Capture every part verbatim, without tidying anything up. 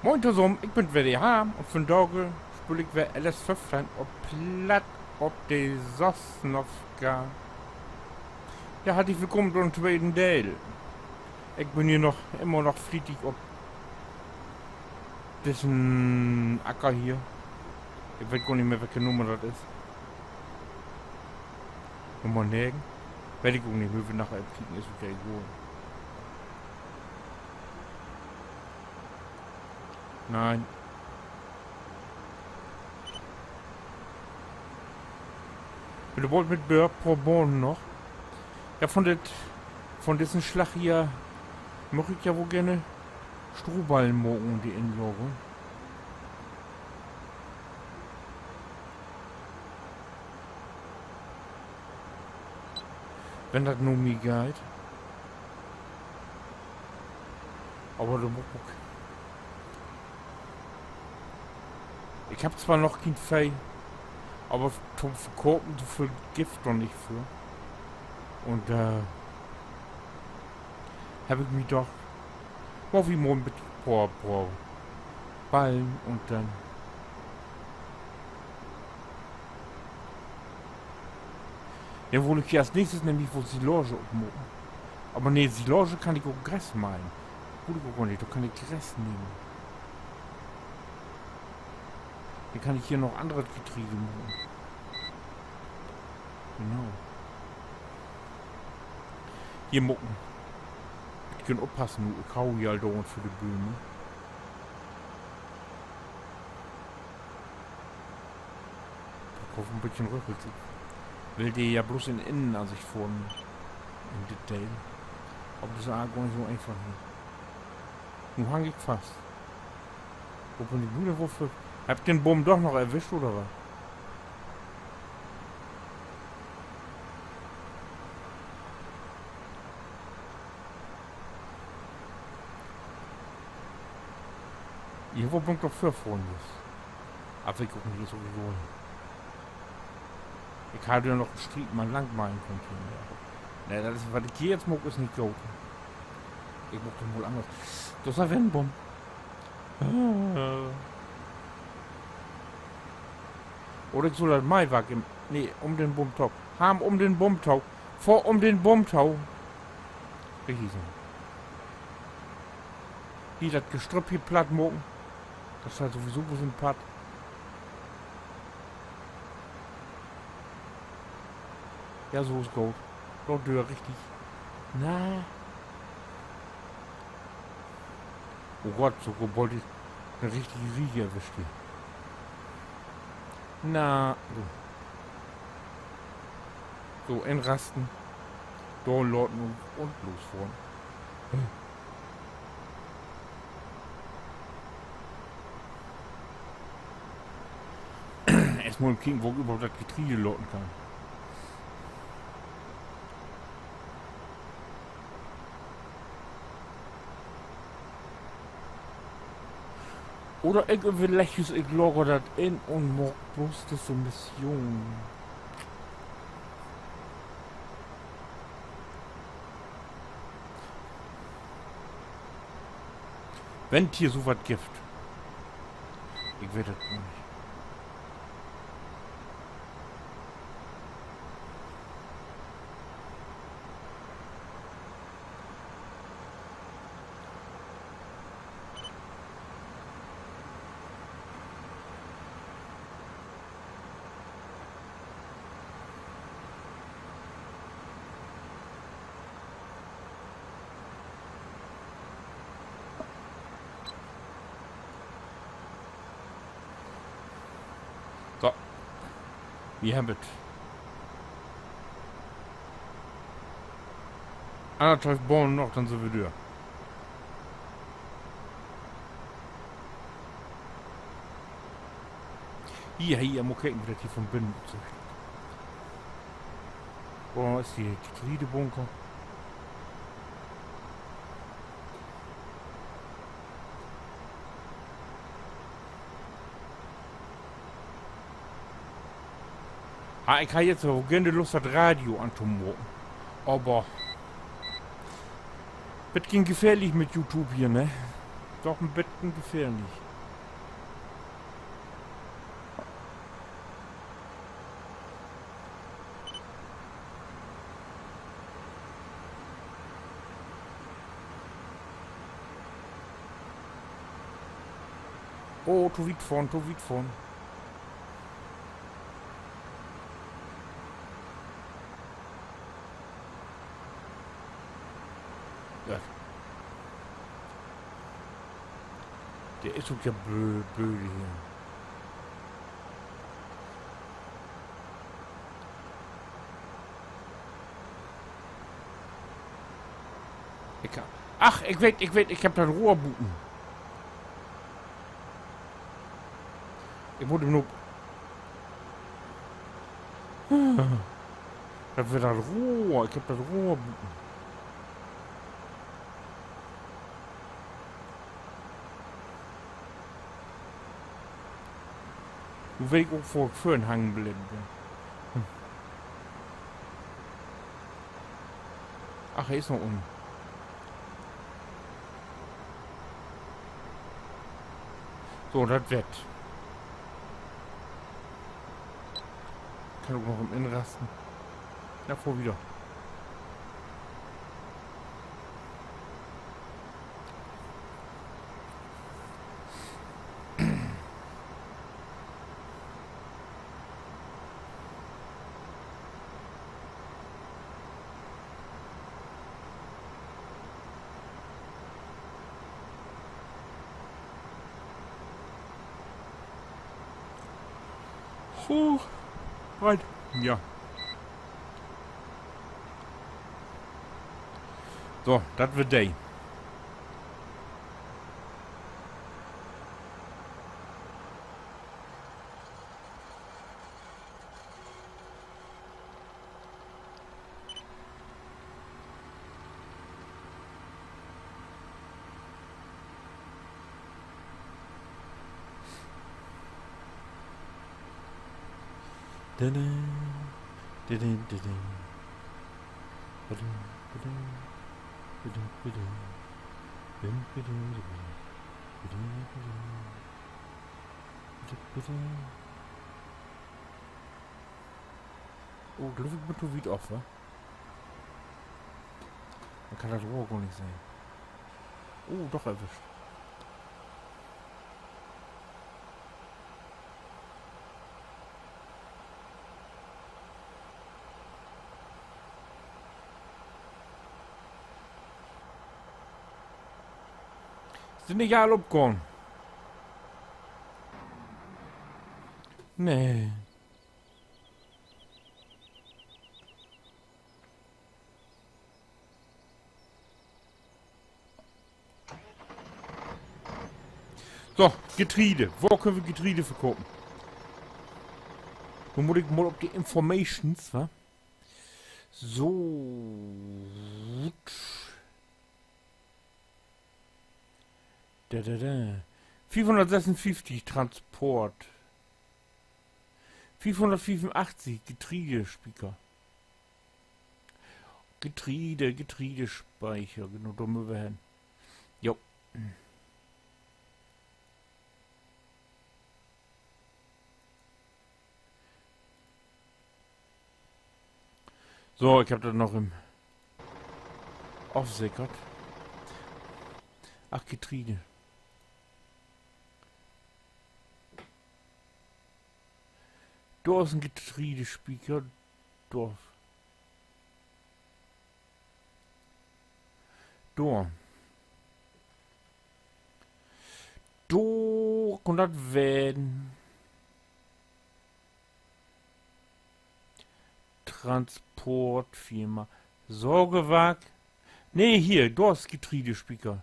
Moin tosamen, ik bün weer de Harm un vundaag speel ik weer L S föffteihn op Platt op de Sosnowka. Ja, hartlich willkamen to'n tweten Deel. Ik bün hier noch, immer noch flietig op dissen Acker hier. Ik weet gor nich mehr, welke Nummer dat is. Nummer negen. Weet ik ok nich, mööt wi naher kieken, is ok egal. Nee. Bün bold mit Böör, poor Bahnen noch. Ja, von dit, von dissen Slag hier much ik ja woll geern Strohballen maken, de Inlager. Wenn dat na mi geiht. Aver dor mutt ik, ik hebb twoors noch keen Veeh, aver to'n Verkopen, so veel gifft dor nich för. Un, äh, hebb ik mi doch, maak wi mal en beten poor, poor Ballen un denn Denn wull ik hier as nächstes nämlich woll Silage opmaken. Aver nee, Silage kann ik ok Gras meihen. Wull ik ok gor nich, dor kann ik Gras nehmen. Denn kann ik hier noch anner Getreide maken. Genau. Hier maken. Ik kann oppassen, nu, ik hau hier al dor för de Bööm. Ik hoff, en beten rüggelt sik. Will de ja bloots in Innenansicht fohren, in dit Deel. Aver dat is gor nich so eenfach hier. Nu hang ik fast. Wo bün ik nu denn woll för? Hebb ik den Boom doch noch erwischt, oder wat? Irgendwo bün ik doch vörfohren müsst. Aver ik ok nich, is ok egal. Ik harr ja noch en Streep man lang meihen kunnt hier. Nee, dat is, wat ik hier nu maak, is nich goot. Ik maak dat mal anners. Dor is weer en Boom. Oder ik sull dat Meiwark in, nee, üm den Boom to. Harm, üm den Boom to. Fohr üm den Boom to. Richtig so. Hier dat Gestrüpp hier platt maken. Dat steiht sowieso blots in't Padd. Ja, so is goot. Dor dör, richtig. Na. Oh Gott, so bold ik en richtige Riege erwischt hier. Na, so. So, inrasten. Dor laten un, un losfohren. Eerstmal kieken, wo ik överhaupt dat Getreide laten kann. Oder ik överlegg jüst, ik lager dat in un maak bloots disse Mission. Wenn 't hier so wat gifft. Ik weet dat gor nich. So. Wi hebbt annerthalf Bahnen noch, denn sünd wi dör. Hier, hier, mal kieken, wo dat hier von binnen utsüht. Wo is de Getreidebunker? Ah, ik harr jetzt ok geern Lust, dat Radio antomaken. Aver beten gefährlich mit YouTube hier, ne? Doch en beten gefährlich. Oh, to wiet vörn, to wiet vörn. Ja. De is ok ja bö-, böse hier. Ik ha-, ach, ik weet, ik weet, ik hebb dat Rohr buten. Ik mutt em nu. Dat weer dat Rohr. Ik hebb dat Rohr buten. Nu weet ik ok, wo ik vörhen hangen bleven bün. Hm. Ach, he is noch ünnen. So, dat wett. Kann ok noch em inrasten. Na, fohr wieder. Huh. Right. Ja. So, dat weer de. Oh, glööv ik, bün to wiet af, wa? Man kann dat Rohr gor nich sehn. Oh, doch erwischt. Sünd nich all opgahn? Nee. So, Getreide. Wo köönt wi Getreide verkopen? Nu mutt ik mal op de Informations, wa? So. Da, da, da. Fiefhunnertsessunfieftig Transport. Fiefhunnertfiefunachtzig Getreidespieker. Getreide, Getreidespeicher. Genau, dor mööt wi hen. Jo. So, ik heff dat noch em afsekert. Ach, Getreide. Dor is en Getreidespieker. Dor. Dor. Dor kunn dat ween. Transportfirma. Sorgewark. Nee, hier, dor is Getreidespieker.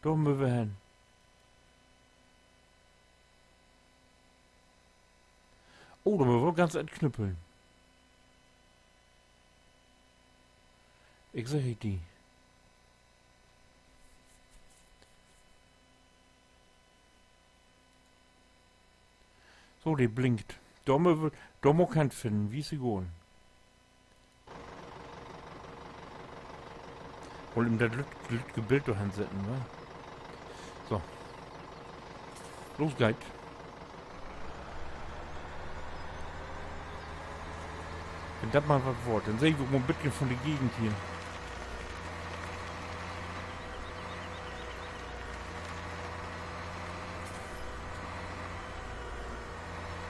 Dor mööt wi hen. Oh, dor mööt wi woll ganz entknüppeln. Ik segg di. So, de blinkt. Dor mööt wi, dor mutt ik hen finnen, wi sünd gahn. Woll em dat lütt-, lüttje Bild dor hensetten, wa? So. Los geiht. Wenn dat mal wat word, denn seh ik ok mal en beten von de Gegend hier.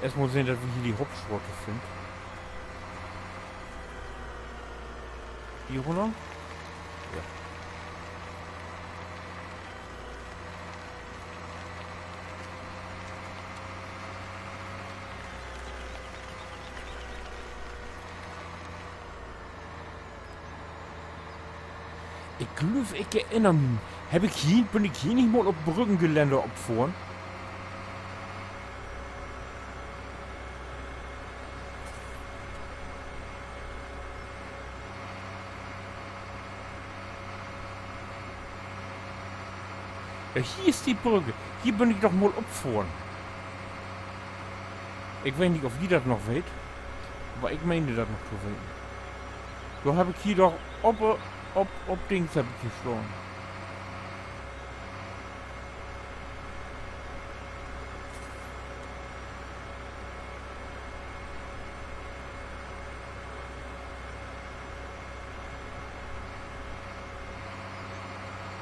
Eerstmal sehn, dat wi hier de Hauptstraat finnt. Hier rünner? Ja. Ik glööv, ik erinner mi. Heff ik hier, bün ik hier nich mal op Brüggengeländer opfohren? Ja, hier is de Brügg. Hier bün ik doch mal opfohren. Ik weet nich, of ji dat noch weet, aver ik meen dat noch to weten. Dor heff ik hier doch op, op, op Dings heff ik hier slahn.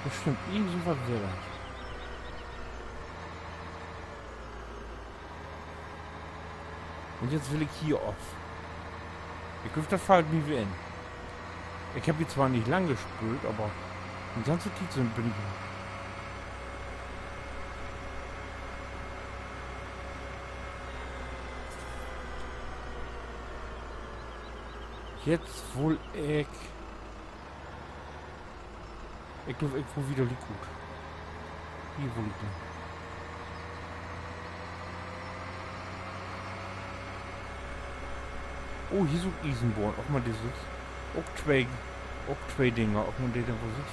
Bestimmt irgend so wat weer dat. Un jetzt will ik hier of. Ik glööv, dat fallt mi weer in. Ik heff hier zwar nich lang speelt, aver de ganze Tiet so bün ik hier. Jetzt wull ik Ik glööv, ik probeer dor liek ut. Hier wull ik hen. Oh, hier is ok Iesenbahn. Ok mal dit. Ok twee, ok twee Dinger. Ok mal de, de wo sitt.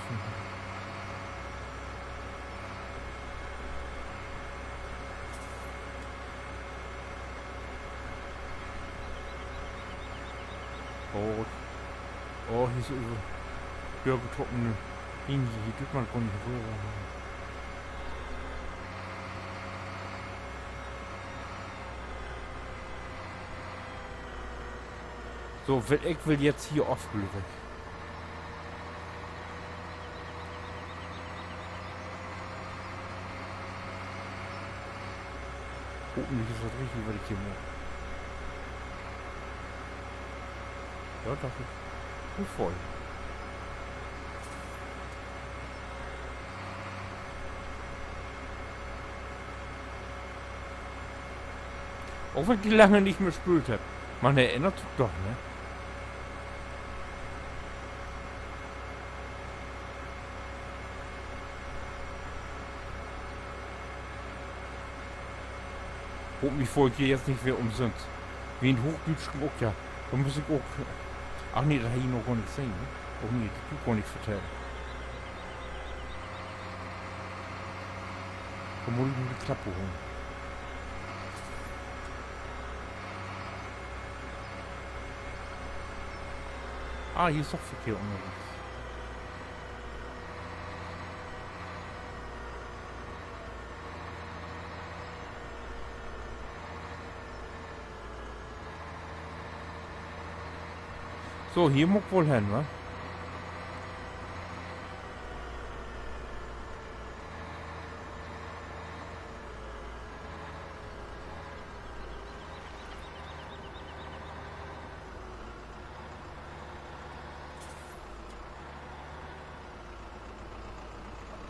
Oh, oh, hier is över dörgetrockene Linie. Hier dürt man gor nich röver. So, will, ik will jetzt hier of, glööv ik. Hopentlich is dat richtig, wat ik hier maak. Ja, dat is nu vull. Ok wenn ik de lange nich mehr speelt heff. Man erinnert sik doch, ne? Hopentlich fohr ik hier jetzt nich weer umsünst. Wie in Hoochdüütsch ok, ja. Dor müss ik ok, ach nee, dat heff ik noch gor nich sehn, ne? Oh nee, dat kann ik gor nich vertellen. Dor mutt ik nu de Klapp holen. Ah, hier is doch Verkehr ünnerwegs. So, hier mutt ik woll hen, wa?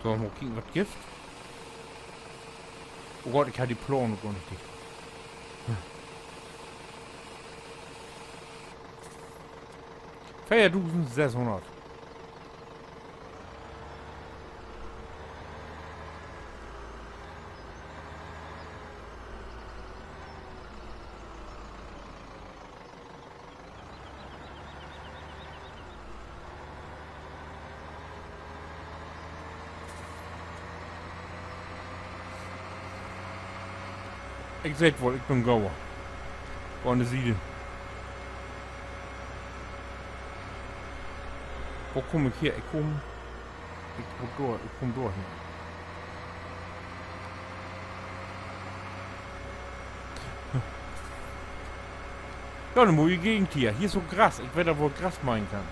So, mal kieken, wat gifft. Oh Gott, ik harr de Plaan noch gor nich dicht. Veerdusendsechshunnert. Ik seh 't woll, ik bün gauer. Gah an de Siede. Wo kumm ik her? Ik kumm, ik kumm dor, ik kumm dor hen. Ja, 'ne moie Gegend hier. Hier is ok Gras. Ik weet, dat woll Gras meen kann.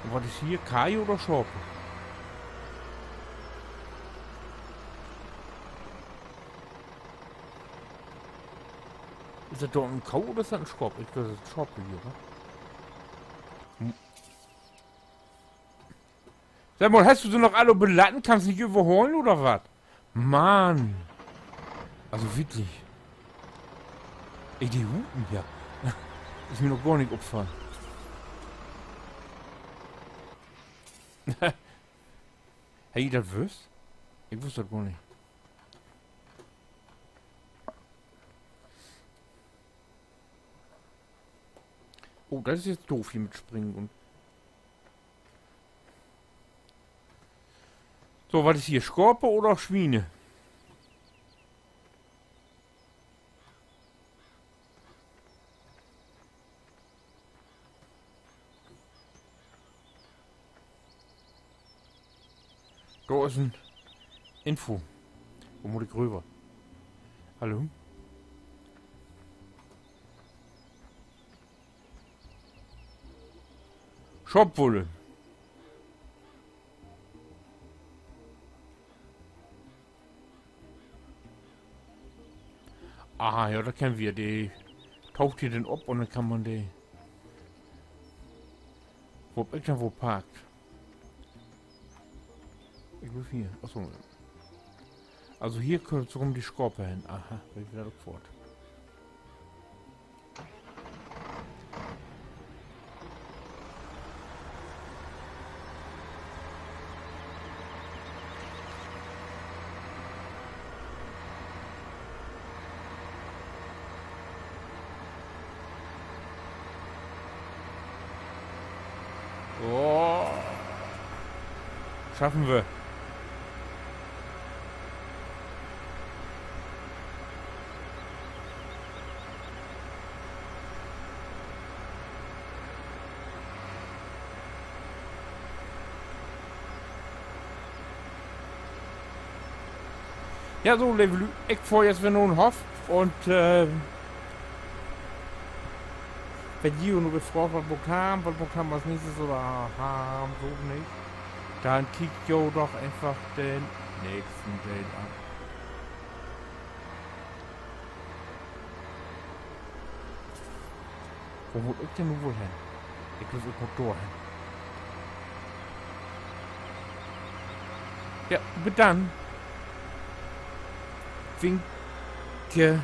Un wat is hier? Kaje oder Schape? Is dat dor en Koh oder is dat en Schaap? Ik glööv, dat is en Schaap hier, wa? Hm. Segg mal, hest du se noch all op de Latten? Kannst nich överhalen oder wat? Mann. Also wirklich. Ey, de Hupen hier. Is mi noch gor nich opfallen. Harr ji dat wüsst? Ik wüss dat gor nich. Oh, dat is jetzt doof hier mit Springen un. So, wat is hier? Schape oder Swiene? Dor is en Info. Wo mutt ik röver? Hallo? Schaapwulle. Ah, ja, dat kennt wi. De taucht hier denn op un denn kann man de, wo heff ik denn woll parkt? Ik glööv hier. Ach so. Also hier köönt so rum de Schape hen. Aha, weet wi dat ok foort. Oh. Schaffen wi. Ja, so, leve Lüüd, ik fohr jetzt weer na'n Hoff un, äh, wenn ji nu weer fraagt, wat maakt wi, wat maakt wi as nächstes oder, ha, so nich, denn kiekt jo doch eenfach den nächsten Deel an. Wo mutt ik denn nu woll hen? Ik glööv, ik mutt dor hen. Ja, bet denn. Winke.